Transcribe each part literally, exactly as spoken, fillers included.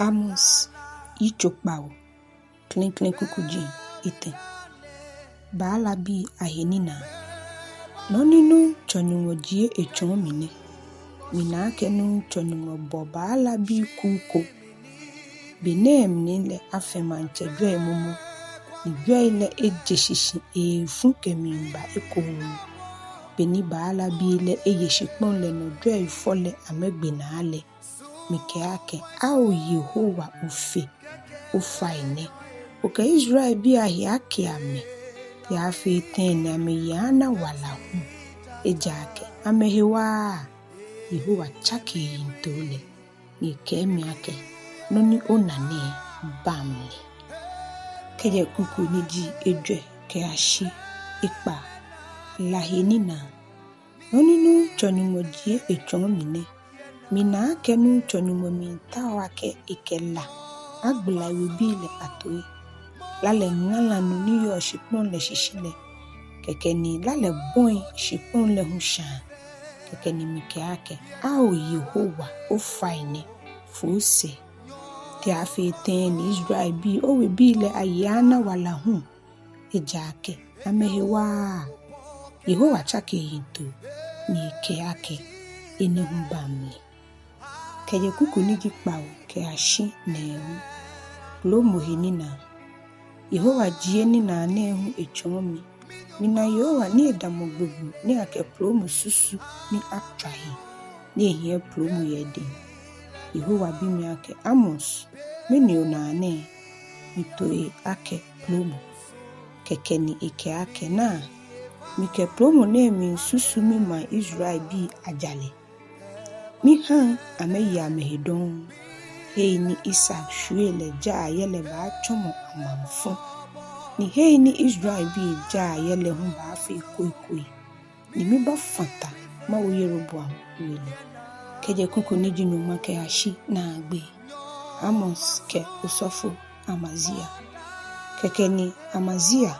Amos yitso kpawo, klɛŋklɛŋ kukuji etɛ. Baalabii ahe ninaa. Nɔ ni Nuŋtsɔ Nyɔŋmɔ jie etsɔɔ mi nɛ: Mina akɛ Nuŋtsɔ Nyɔŋmɔ bɔ baalabii kuu ko. Be nɛɛ mli lɛ afɛ maŋtsɛ jwɛi momo, ni jwɛi lɛ eje shishi eefu kɛmiiba ekoŋŋ. Be ni baalabii lɛ eye shikpɔŋ lɛ nɔ jwɛifɔ lɛ amɛgbe naa lɛ, mikɛɛ akɛ: Ao Yehowa Ofe, ofainɛ, okɛ Israelbii ahe ake amɛ, te aaafee tɛŋŋ ni amɛyi aaana wala hu? Ejaakɛ amɛhe waaa. Yehowa tsake eyiŋtoo lɛ, ni ekɛɛ mi akɛ: Nɔ ni ona nɛɛ, baŋ mli. Kɛjɛ kuku ni ji ejwɛ kɛyashi ekpaa. La he ninaa. Nɔ ni Nuŋtsɔ Nyɔŋmɔ jie etsɔɔ mi nɛ: Mina akɛ Nuŋtsɔ Nyɔŋmɔ miitao akɛ ekɛ la agbala ewebii lɛ atoi. La lɛ ŋala nu ni yɔɔ shikpɔŋ lɛ shishi lɛ, kɛkɛ ni la lɛ bɔi shikpɔŋ lɛ hu shaa. Kɛkɛ ni mikɛɛ akɛ: Ao Yehowa, ofainɛ, foo sɛɛ. Te aaafee tɛŋŋ ni Israelbii, owebii lɛ, ayi aaana wala hu? Ejaakɛ amɛhe waaa. Yehowa tsake eyiŋtoo, ni ekɛɛ akɛ: Enɛ hu baŋ mli. Kɛjɛ kuku ni ji kpawo kɛyashi nɛɛhu. Plomo he ninaa. Yehowa jie ninaa nɛɛ hu etsɔɔ mi. Mina Yehowa ni edamɔ gbogbo ni akɛ plomo susu ni atswa he, ni ehiɛ plomo yɛ edɛŋ. Yehowa bi mi akɛ: Amos, mɛni onaa nɛɛ? Mito he akɛ: Plomo. Kɛkɛ ni ekɛɛ akɛ: Naa, mikɛ plomo nɛɛ miisusu mimaŋ Israelbii ajalɛ. Mihaŋ amɛye amɛhe dɔŋŋ. Hei ni Isak shwie lɛ jaa yɛ lɛ baatsɔmɔ amaŋfɔ, ni hei ni Israelbii jaa yɛ lɛ hu baafee koikoi, ni mibafata mawo Yeroboam we lɛ. Kɛjɛ kuku ni ji nyɔŋma kɛyashi naagbee. Amos kɛ osɔfo Amazia. Kɛkɛ ni Amazia,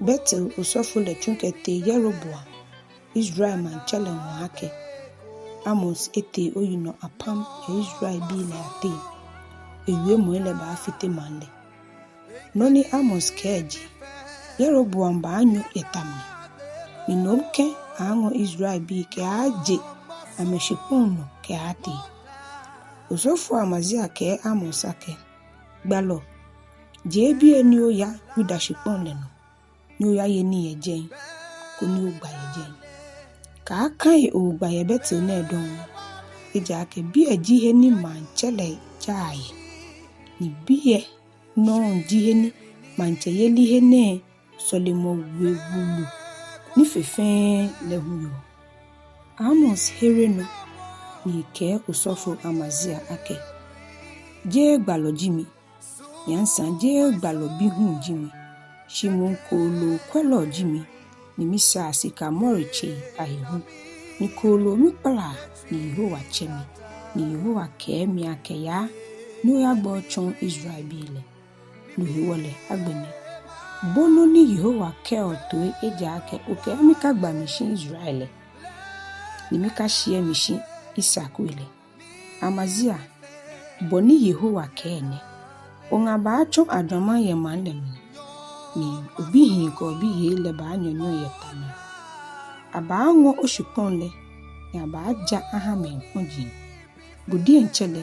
Betel osɔfo lɛ, tsu kɛtee Yeroboam, Israel maŋtsɛ lɛ, ŋɔɔ akɛ: Amos etee oyinɔ apam yɛ Israelbii lɛ ateŋ. Ewiemɔi lɛ baafite maŋ lɛ. Nɔ ni Amos kɛɛ ji: Yeroboam baanyɔ yɛ ta mli, ni nom kɛ̃ aaaŋɔ Israelbii kɛaaje amɛshikpɔŋ nɔ kɛaatee. Osɔfo Amazia kɛɛ Amos akɛ: Gbalɔ, jee biɛ ni oya Yuda shikpɔŋ lɛ nɔ, ni oyaye nii yɛ jɛi, koni ogba yɛ jɛi. Kaakai ogba yɛ Betel nɛɛ dɔŋŋ, ejaakɛ biɛ ji he ni maŋtsɛ lɛ jaa yɛ, ni biɛ nɔŋŋ ji he ni maŋtsɛyeli he nɛɛ sɔlemɔwe wulu ni fe fɛɛ lɛ hu yɔɔ. Amos here nɔ, ni ekɛɛ osɔfo Amazia akɛ: Jeee gbalɔ ji mi, ni asaŋ jeee gbalɔ bi hu ji mi, shi moŋ kooloo kwɛlɔ ji mi, ni misaa sikamore tsei ahe hu, ni kooloo mikpalaa ni Yehowa tsɛ mi, ni Yehowa kɛɛ mi akɛ: Yaa, ni oyagba otsɔɔ Israelbii lɛ. No hewɔ lɛ, agbɛnɛ, bo nɔ ni Yehowa kɛɔ toi, ejaakɛ okɛɛ mikagba mishi Israel lɛ, ni mikashiɛ mishi Isak we lɛ. Amazia, bɔ ni Yehowa kɛɛ nɛ: Oŋa baatsɔ ajwamaŋ yɛ maŋ lɛ mli, ni obihii kɛ obiyei lɛ baanyɔnyɔ yɛ ta mli. Abaaŋɔ oshikpɔŋ lɛ, ni abaaja aha mɛi kpɔji. Bo diɛŋtsɛ lɛ,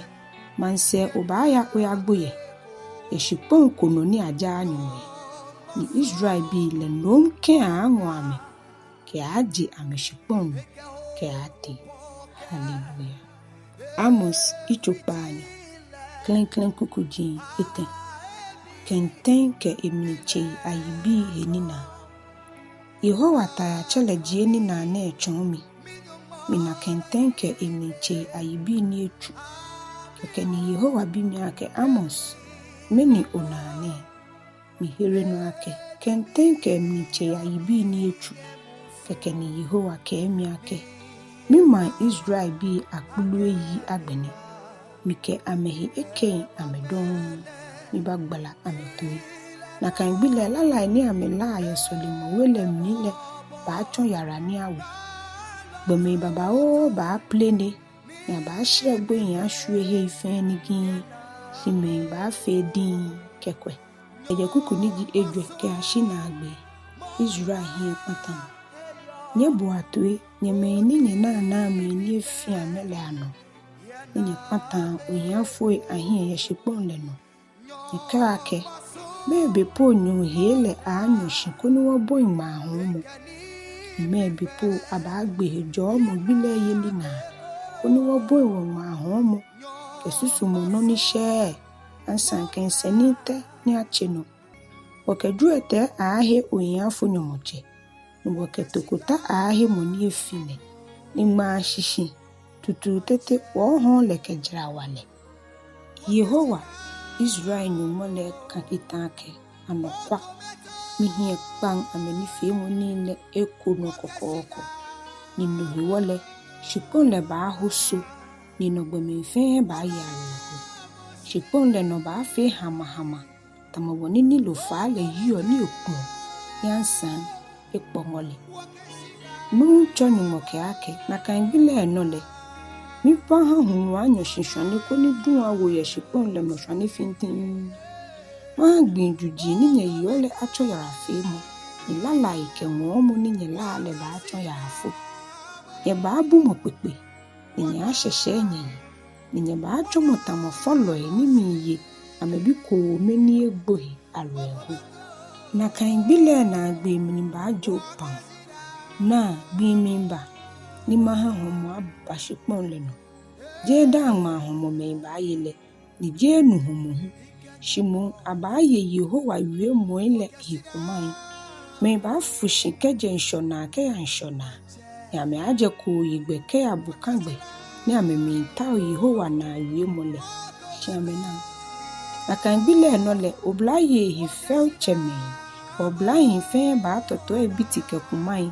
maŋsɛɛ obaaya oyagbo yɛ, yɛ shikpɔŋ ko nɔ ni ajaaa Nyɔŋmɔ yɛ. Ni Israelbii lɛ, nom kɛ̃ aaaŋɔ amɛ kɛaaje amɛshikpɔŋ nɔ kɛaatee. Hallelujah. Amos yitso kpaanyɔ, klɛŋklɛŋ kukuji etɛ. Kɛntɛŋ kɛ emli tsei ayibii he ninaa. Yehowa Taiatsɛ lɛ jie ninaa nɛɛ tsɔɔ mi. Mina kɛntɛŋ kɛ emli tsei ayibii ni etsu. Kɛkɛ ni Yehowa bi mi akɛ: Amos, mɛni onaa nɛɛ? Mihere nɔ akɛ: Kɛntɛŋ kɛ emli tsei ayibii ni etsu. Kɛkɛ ni Yehowa kɛɛ mi akɛ: Mimaŋ Israelbii akpulu eyi agbɛnɛ. Mikɛ amɛhe ekeŋ amɛ dɔŋŋ, mibaagbala amɛtoi. Nakai gbi lɛ, lalai ni amɛlaa yɛ sɔlemɔwe lɛ mli lɛ baatsɔ yara ni awo. Gbɔmɛi babaoo baaplene, ni abaashɛ gbohii ashwie hei fɛɛ nigii. shi mɛi baafee diŋŋ kɛkwɛ. Kɛjɛ kuku ni ji ejwɛ kɛyashi naagbee. Israel hiɛkpatamɔ. Nyɛboa toi, nyɛ mɛi ni nyɛnaanaa mɛi ni efi amɛ lɛ anɔ, ni nyɛkpataa ohiafoi ahiɛ yɛ shikpɔŋ lɛ nɔ. Nyɛkɛɔ akɛ, mɛɛ be po nyɔɔŋ hee lɛ aaanyɔ shi koni wɔbɔi ŋmaa hɔɔmɔ? Ni mɛɛ be po abaagbe hejɔɔmɔ gbi lɛ yeli naa, koni wɔbɔi wɔŋmaa hɔɔmɔ kɛ susumɔ nɔ ni shɛɛɛ, asaŋ kɛ nsɛnitɛ ni atse nɔ? Wɔkɛ jwiɛtɛi aaahe ohiafo nyɔmɔtsɛ, ni wɔkɛ tokota aaahe mɔ ni efi lɛ, ni ŋmaa shishi tutu tete wɔɔhɔɔ lɛ kɛ jarawalɛ. Yehowa, Israel Nyɔŋmɔ lɛ, kã kitã akɛ, anɔkwa, mihiɛ kpaŋ amɛnifeemɔ nii lɛ eko nɔ kɔkɔɔkɔ. Ni no hewɔ lɛ, shikpɔŋ lɛ baahoso, ni enɔ gbɔmɛi fɛɛ baaye awerɛho. Shikpɔŋ lɛ nɔ baafee hamahama, tamɔ bɔ ni Nilo faa lɛ yiɔ ni ekuɔ, ni asaŋ ekpɔŋɔ lɛ. Nuŋtsɔ Nyɔŋmɔ kɛɛ akɛ, nakai gbi lɛ nɔ lɛ, mibaaha hulu anyɔ shi shwane koni duŋ awo yɛ shikpɔŋ lɛ nɔ shwane fintiŋŋ. Maha gbii juji ni nyɛyeɔ lɛ atsɔ yarafeemɔ, ni lalai kɛ ŋɔɔmɔ ni nyɛlaa lɛ baatsɔ yaafo. Nyɛbaabumɔ kpekpe, ni nyɛaashɛshɛ nyɛyi, ni nyɛbaatsɔmɔ tamɔ fɔlɔi ni miiye amɛbi koome ni egbo he awerɛho. Nakai gbi lɛ naagbee mli baajo pam. Naa, gbii miiba, ni maha hɔmɔ aba shikpɔŋ lɛ nɔ. Jeee daaŋ ŋmaa hɔmɔ mɛi baaye lɛ, ni jeee nu hɔmɔ hu, shi moŋ abaaye Yehowa wiemɔi lɛ he kumai. Mɛi baafu shi kɛjɛ ŋshɔ naa kɛya ŋshɔ naa, ni amɛaajɛ kooyigbɛ kɛya bokagbɛ, ni amɛmiitao Yehowa naa wiemɔ lɛ, shi amɛnaŋ. Nakai gbi lɛ nɔ lɛ, oblayei hefɛotsɛmɛi kɛ oblahii fɛɛ baatɔtɔi biti kɛ kumai.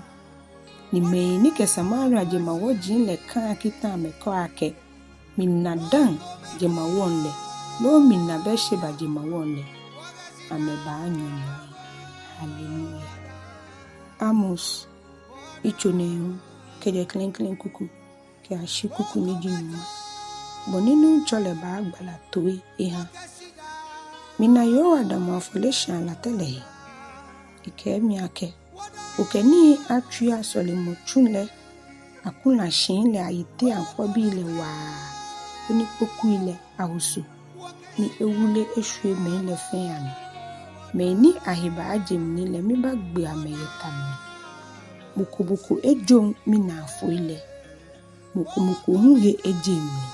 Ni mɛi ni kɛ Samaria jemawɔji lɛ kãa kitã amɛkɛɔ akɛ, mina Dan jemawɔŋ lɛ, loo mina Beersheba jemawɔŋ lɛ, amɛbaanyɔnyɔi. Haleluya. Amos, yitso nɛɛhu, kɛjɛ klɛŋklɛŋ kuku kɛyashi kuku ni ji nyɔŋma. Bɔ ni Nuŋtsɔ lɛ baagbala toi eha. Mina Yehowa damɔ afɔleshaa latɛ lɛ he. Ekɛɛ mi akɛ, okɛ nii atswia sɔlemɔtsu lɛ akulashii lɛ ayiteiaŋ kpɔbii lɛ waa, koni kpokui lɛ ahoso, ni ewule eshwie mɛi lɛ fɛɛ anɔ. Mɛi ni ahe baaje mli lɛ, mibaagbe amɛ yɛ ta mli. Mɔ ko mɔ ko ejoŋ minaa foi lɛ, mɔ ko mɔ ko hu he ejeŋ mli.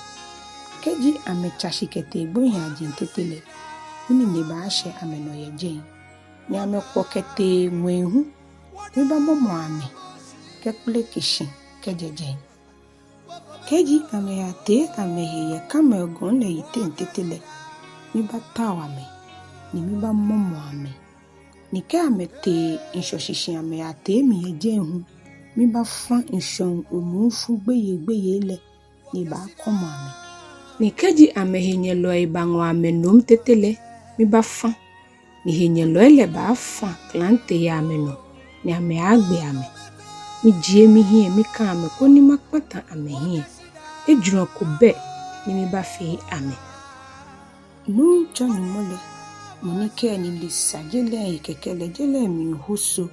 Kɛji amɛtsa shi kɛtee gbohiiajeŋ tete lɛ, minine baashɛ amɛnɔ yɛ jɛi, ni amɛkwɔ kɛtee ŋwɛi hu, mibaamɔmɔ amɛ kɛkpeleke shi kɛjɛ jɛi. Kɛji amɛyatee amɛhe yɛ Karmel gɔŋ lɛ yiteŋ tete lɛ, mibaatao amɛ, ni mibaamɔmɔ amɛ. Ni kɛ amɛtee ŋshɔ shishi amɛyatee mi yɛ jɛi hu, mibaafã ŋshɔŋ onufu gbeyeigbeyei lɛ, ni ebaakɔmɔ amɛ. Ni kɛji amɛhenyɛlɔi baŋɔ amɛ nom tete lɛ, mibaafã. Ni henyɛlɔi lɛ baafã klante yɛ amɛnɔ, ni amɛaagbe amɛ. Mijie mihiɛ mika amɛ koni makpata amɛhiɛ. Ejurɔ ko bɛ ni mibaafee amɛ. Nuŋtsɔ Nyɔŋmɔ lɛ, mɔ ni kɛ enine sa je lɛ he kɛkɛ lɛ, je lɛ miihoso,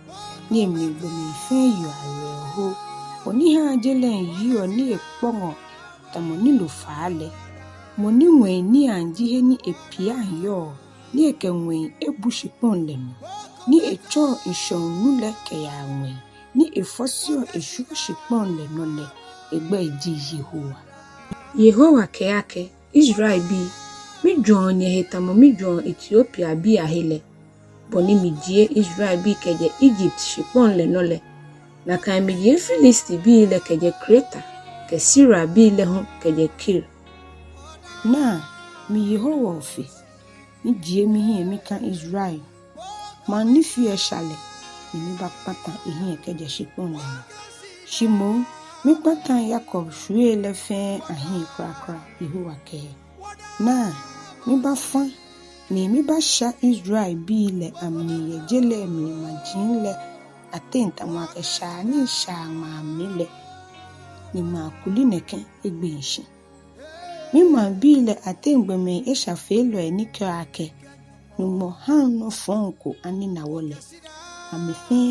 ni emli gbɔmɛi fɛɛ yeɔ awerɛho. Mɔ ni haa je lɛ yiɔ ni ekpɔŋɔ tamɔ Nilo faa lɛ. Mɔ ni ŋwɛiniiaŋ ji he ni epiaŋ yɔɔ, ni ekɛ ŋwɛi ebu shikpɔŋ lɛ nɔ, ni etsɔɔ ŋshɔŋ nu lɛ kɛyaa ŋwɛi, ni efɔseɔ eshwieɔ shikpɔŋ lɛ nɔ lɛ, egbɛi ji Yehowa. Yehowa kɛɛ akɛ, Israelbii, mijwɛŋɔ nyɛhe tamɔ mijwɛŋɔ Etiopiabii ahe lɛ. Bɔ ni mijie Israelbii kɛjɛ Egypt shikpɔŋ lɛ nɔ lɛ, nakai mijie Filistibii lɛ kɛjɛ Kreta, kɛ Siriabii lɛ hu kɛjɛ Kir. Naa, mi Yehowa Ofe, mijie mihiɛ mika Israel, maŋ ni feɔ esha lɛ, ni mibaakpata ehiɛ kɛjɛ shikpɔŋ lɛ nɔ. Shi moŋ, miikpata Yakob shwiei lɛ fɛɛ ahiɛ kwraa kwraa, Yehowa kɛɛ. Naa, mibaafã, ni mibaasha Israelbii lɛ amli yɛ je lɛ mli maji lɛ ateŋ tamɔ akɛ shaanii shaa ŋmaa mli lɛ, ni ŋmaa kuli nɛkɛ egbeŋ shi. Mimaŋbii lɛ ateŋ gbɔmɛi eshafeelɔi ni kɛɔ akɛ, Nyɔŋmɔ haŋ nɔ fɔŋ ko anina wɔ lɛ, amɛ fɛɛ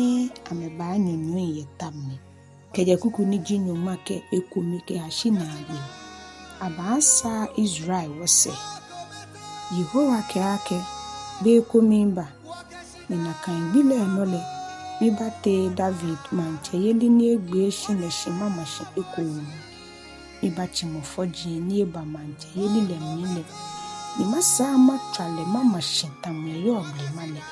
amɛbaanyɔnyɔi yɛ ta mli. Kɛjɛ kuku ni ji nyɔŋma kɛ ekome kɛyashi naagbee. Abaasaa Israel wɔsɛɛ. Yehowa kɛɛ akɛ, Be ko miiba, ni nakai gbi lɛ nɔ lɛ, mibaatee David maŋtsɛyeli ni egbee shi lɛ shi mama shi ekoŋŋ. Mibaatsi mɔ fɔji ni eba maŋtsɛyeli lɛ mli lɛ, ni masaa matswa lɛ mama shi tamɔ eyɔɔ blema lɛ.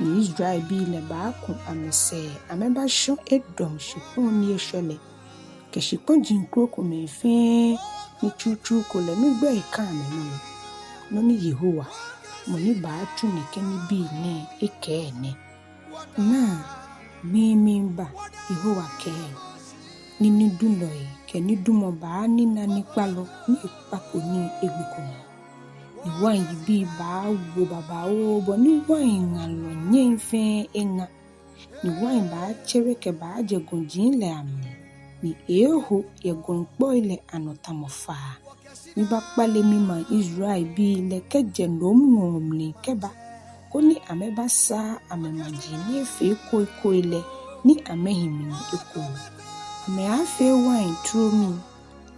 Ni Israelbii lɛ baaku amɛsɛɛ amɛbashɔ Edom shikpɔŋ ni eshwɛ lɛ, kɛ shikpɔji krokomɛi fɛɛ ni tsutsu ko lɛ migbɛi ka amɛnɔ lɛ. Nɔ ni Yehowa, mɔ ni baatsu nɛkɛ nibii nɛɛ, ekɛɛ nɛ. Naa, gbii miiba, Yehowa kɛɛ, ni nidulɔi kɛ nidumɔ baanina nikpalɔ ni ekpako nii egbeko mli. Ni wain yibii baawo babaoo bɔ ni wain ŋalɔ nyɛŋ fɛɛ eŋa. Ni wain baatsere kɛbaajɛ gɔji lɛ amli, ni eeeho yɛ gɔŋkpɔi lɛ anɔ tamɔ faa. Mibaakpale mimaŋ Israelbii lɛ kɛjɛ nomŋɔɔ mli kɛba, koni amɛbasaa amɛmaji ni efee koikoi lɛ ni amɛhi mli ekoŋŋ. Amɛaafee wain tromi,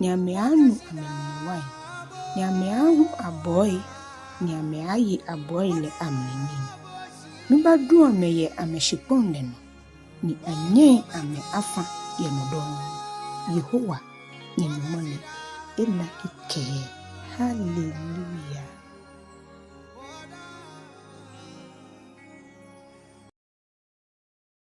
ni amɛaanu amɛmli wain, ni amɛaahu abɔɔi, ni amɛaaye abɔɔi lɛ amli nii. Mibaadu amɛ yɛ amɛshikpɔŋ lɛ nɔ, ni anyɛŋ amɛ afa yɛ nɔ dɔŋŋ. Yehowa, nyɛ-Nyɔŋmɔ lɛ, ena ekɛɛ. Hallelujah.